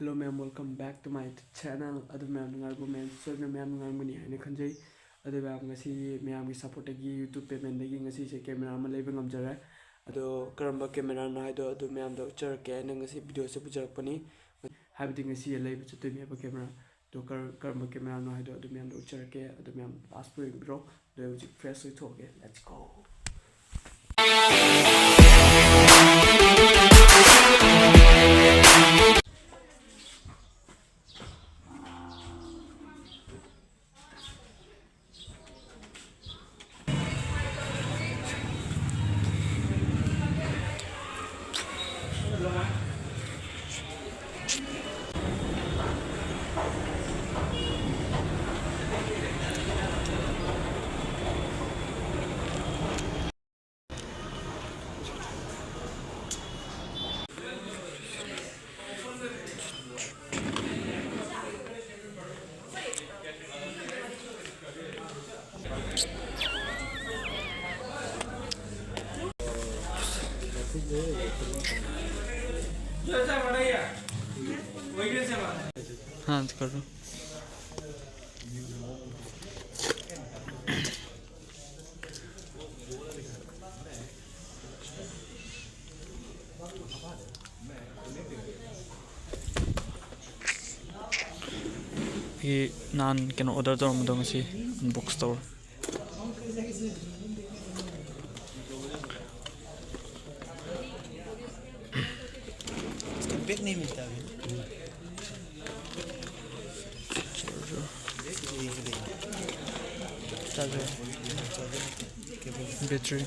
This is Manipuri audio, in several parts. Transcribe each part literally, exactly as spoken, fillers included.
Hello ꯃꯌꯥꯝ, welcome back to my channel. ꯑꯗꯨ ꯃꯌꯥꯝ ꯅꯨꯡꯉꯥꯏꯔꯤꯕꯣ? ꯃꯌꯥꯝ ꯁꯣꯏꯗꯅ ꯃꯌꯥꯝ ꯅꯨꯡꯉꯥꯏꯔꯝꯒꯅꯤ ꯍꯥꯏꯅ ꯈꯟꯖꯩ꯫ ꯑꯗꯨ ꯃꯌꯥꯝ, ꯉꯁꯤ ꯃꯌꯥꯝꯒꯤ ꯁꯞꯄꯣꯔꯠꯇꯒꯤ, YouTube paymentꯗꯒꯤ ꯉꯁꯤꯁꯦ ꯀꯦꯃꯦꯔꯥ ꯑꯃ ꯂꯩꯕ ꯉꯝꯖꯔꯦ꯫ ꯑꯗꯣ ꯀꯔꯝꯕ ꯀꯦꯃꯦꯔꯥꯅꯣ ꯍꯥꯏꯗꯣ ꯑꯗꯨ ꯃꯌꯥꯝꯗ ꯎꯠꯆꯔꯛꯀꯦ ꯍꯥꯏꯅ ꯉꯁꯤ ꯚꯤꯗꯤꯑꯣꯁꯦ ꯄꯨꯖꯔꯛꯄꯅꯤ꯫ ꯍꯥꯏꯕꯗꯤ ꯉꯁꯤ ꯂꯩꯕ ꯆꯠꯇꯣꯏꯅꯦꯕ ꯀꯦꯃꯦꯔꯥ꯫ ꯑꯗꯣ ꯀꯔ-, ꯀꯔꯝꯕ ꯀꯦꯃꯦꯔꯥꯅꯣ ꯍꯥꯏꯗꯣ ꯑꯗꯨ ꯃꯌꯥꯝꯗ ꯎꯠꯆꯔꯛꯀꯦ꯫ ꯑꯗꯨ ꯃꯌꯥꯝ ꯂꯥꯁ ꯐꯥꯎ ꯌꯦꯡꯕꯤꯔꯣ꯫ ꯑꯗꯣ ꯑꯩ ꯍꯧꯖꯤꯛ ꯐ꯭ꯔꯦꯁ ꯑꯣꯏꯊꯣꯛꯑꯒꯦ꯫ Let's go! हाँ, कर दो। ꯑꯩꯒꯤ ꯅꯍꯥꯟ ꯀꯩꯅꯣ ꯑꯣꯔꯗꯔ ꯇꯧꯔꯝꯕꯗꯣ ꯉꯁꯤ ꯑꯟꯕꯣꯛꯁ ꯇꯧꯔꯦ꯫ इसका बैग नहीं मिलता अभी। चार्जर। चार्जर। बैटरी।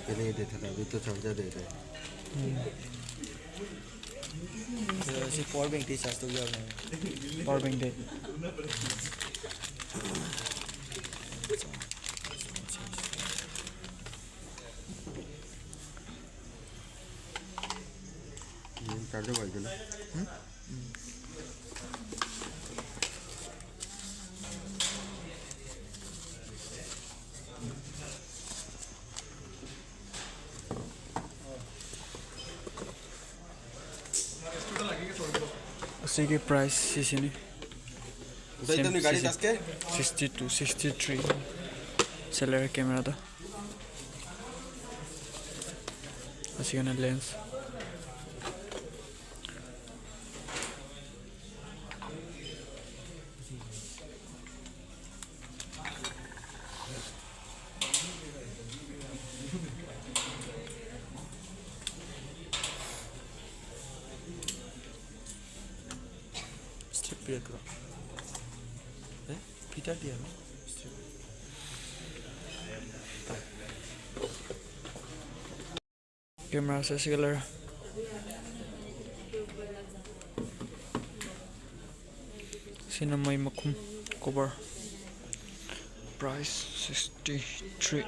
पहले ये देता था, अभी तो चार्जर दे रहे हैं। ꯁꯤ ꯄꯋꯥꯔ ꯕꯦꯡꯛꯇꯤ ꯆꯥꯔꯖ ꯇꯧ ꯌꯥꯕꯅꯦ꯫ ꯄꯋꯥꯔ ꯕꯦꯡꯛꯇꯤ꯫ ꯎꯝ, ꯆꯥꯔꯖꯔ ꯑꯣꯏꯗꯣꯏꯅꯦ꯫ ꯎꯝ? ꯎꯝ꯫ ꯁꯤꯒꯤ ꯄ꯭ꯔꯥꯏꯁ ꯁꯤꯁꯤꯅꯤ꯫ Sixty two, sixty three. ꯁꯦꯂꯔ ꯀꯦꯃꯦꯔꯥꯗꯣ꯫ ꯑꯁꯤꯒꯅ ꯂꯦꯟꯁ꯫ ꯏꯁꯇ꯭ꯔꯤꯞ ꯄꯤꯔꯛꯄ꯭ꯔꯣ? ꯑꯦ? ꯐꯤꯇꯔ ꯄꯤꯔꯛꯑꯣ꯫ ꯏꯁꯇ꯭ꯔꯤꯞ꯫ ꯀꯦꯃꯦꯔꯥꯁꯦ ꯑꯁꯤꯒ ꯂꯩꯔꯦ꯫ ꯁꯤꯅ ꯃꯩ ꯃꯈꯨꯝ, ꯀꯣꯕꯔ꯫ Price sixty three.